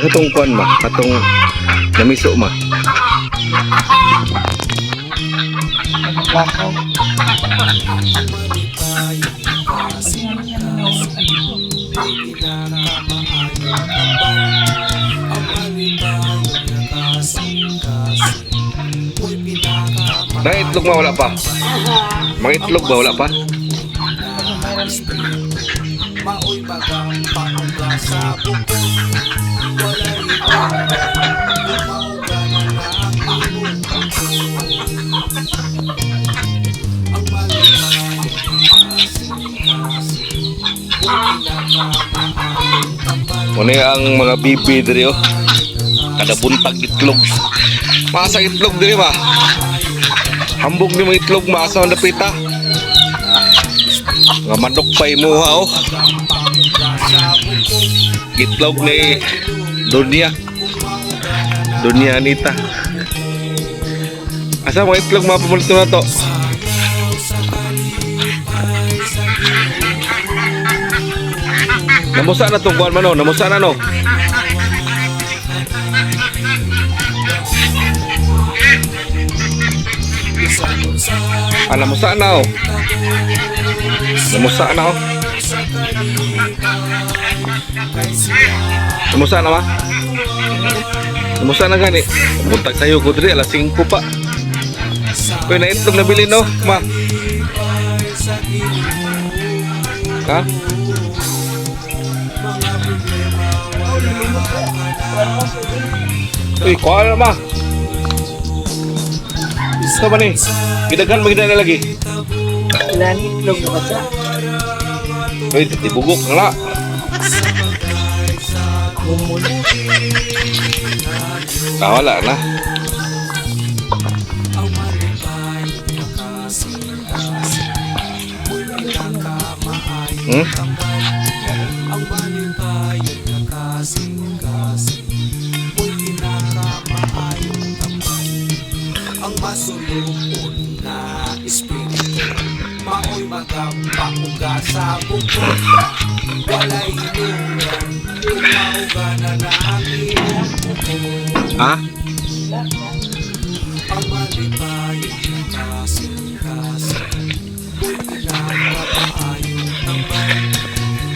Katong kuan ma, katong namiso ma. Lakaw. Mga itlog ma wala pa. Mga itlog ba wala pa? Muna ang mga bibi diri oh. Kada buntag itlog. Masa itlog diri ba? Hambog ni mga itlog maasa ang dapita. Mga manok pa imuha oh. Itlog ni Dunya. Dunya Anita. Asa mga itlog mga pamulto na to? Namusa na tong kuan man oh, namusa na no. Ah, namusa na oh. Namusa na oh. Namusa na ma? Namusa na gani. Buntag sayo ko diri alas 5 pa. Uy, naitlog na bilin no, ma. Ha? Uy, kuha na ma. Ito ba ni? Gidaghan magida na lagi. Wala ni itlog na basa. Uy, tibugok na la. Gumul. Ah, wala na. Hmm? Ang masulupon na espiritu mao'y magapauga sa bukod. Walay hinuran kung mauga na na ang iyong bukod. Ha? Ang malipayon na kasing-kasing mo'y pinakamaayong tambay.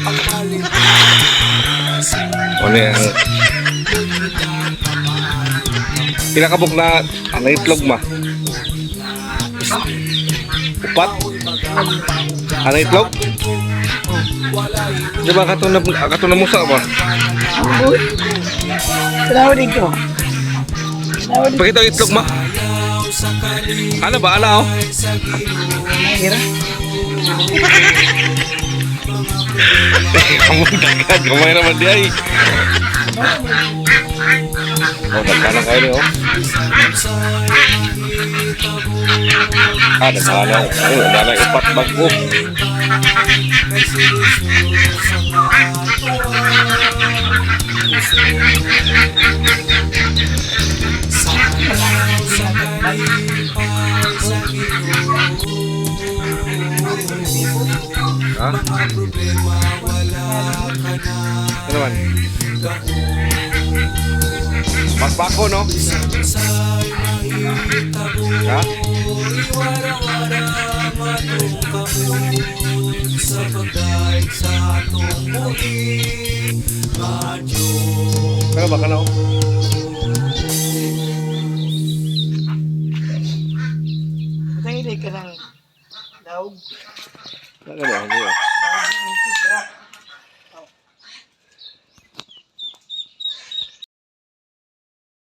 Ang malipayon na kasing Ano yan? mo'y pinakamaayong Pila ka buk na ang itlog ma? Upat? Ano itlog? Di ba katong na musa ba? Uy. Tanaw dito. Tanaw dito. Pakita ang itlog ma. Ano ba? Ala oh. Hira. Kamu daghan, kamay naman di ay. Oh, daghan na kayo ni oh. Ah, daghan na. Oh, daghan na upat bago. Ha? Ano naman? Mas bako, no? Ha? Ano ba ka na? Oh? Butang hindi ka ng daog. Ano ba? Ano ba?